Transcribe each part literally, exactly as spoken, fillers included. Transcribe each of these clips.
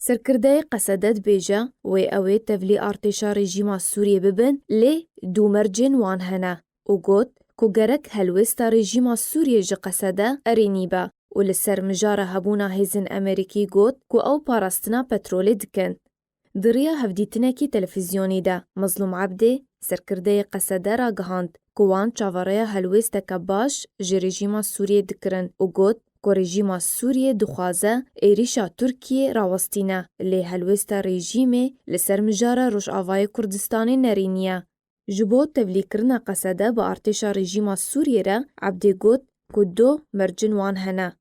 Serkirdeyê Qesede dibêje, wê ew ê tevlî artêşa rejîma Sûriyê bibin, lê du mercên wan hene û got ku gerek helwêsta rejîma Sûriyê ji Qesede erênî be û li ser mijara hebûna hêzên Amerîkî got ku ew parastina petrolê dikin. Di riya hevdîtinekî televîzyonî de Mezlûm Ebdê, serkirdeyê Qesede ragihand ku wan çaverêya helwêsteke baş ji rejîma Sûriyê dikirin û got ku rejîma Sûriyê dixwaze êrîşa Tirkiyê rawestîne, lê helwêsta rejîmê li ser mijara Rojavayê Kurdistanê nerîniye. Ji bo tevlîkirina Qesede bi artêşa rejîma Sûriyê re Ebdê got ku du mercin wan hene.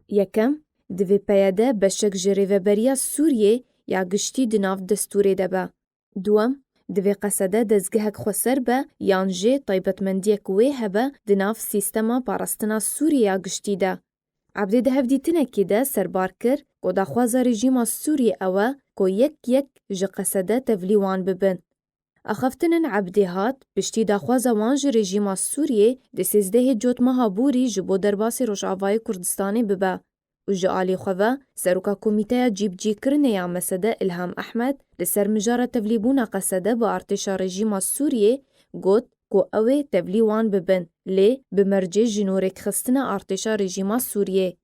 Yekem, divê P Y D beşek ji rêveberiya Sûriyê ya giştî di nav destûrê de be. Duwem, divê Qesede dezgehek xweser be yan jî taybetmendiyek wê hebe di nav sîstema parastina Sûriyê ya giştî de. Ebdê di hevdîtinekê de serbar kir ku daxwaza rejîma Sûriyê ew e ku yek yek ji Qesede tevlî wan bibin. Axaftinên Ebdê hat piştî daxwaza wan ji rejîma Sûriyê di sêzdehê Cotmeha Borî ji bo derbasî Rojavayê Kurdistanê bibe û ji alî xwe ve Seroka Komîteya Cîbicîkirinê ya Mesede Îlham Ehmed li ser mijara tevlîbûna Qesede bi artêşa rejîma Sûriyê got ku ew ê tevlî wan bibin, lê bi mercê ji nû rêkxistina artêşa rejîma Sûriyê.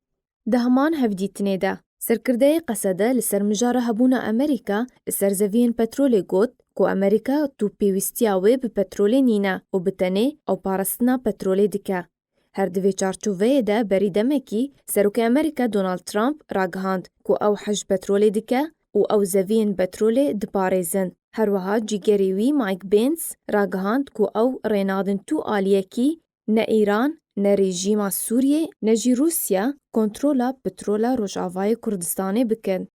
Di heman hevdîtinê de, serkirdeyê Qesede li ser mijara hebûna Amerîka li ser zeviyên petrolê got ku Amerîka tu pêwîstiya wê bi petrolê nîne û bi tenê ew parastina petrolê dike. Her di vê çarçoveyê de berî demekî Serokê Amerîka Donald Trump ragihand ku ew hej petrolê dike û ew zeviyên petrolê diparêzin. Her wiha cîgerê wî Mike Pence ragihand ku ew rê nadin tu aliyekî ne Îran, ne rejîma Sûriyê, ne jî Rûsya kontrola petrola Rojavayê Kurdistanê bikin.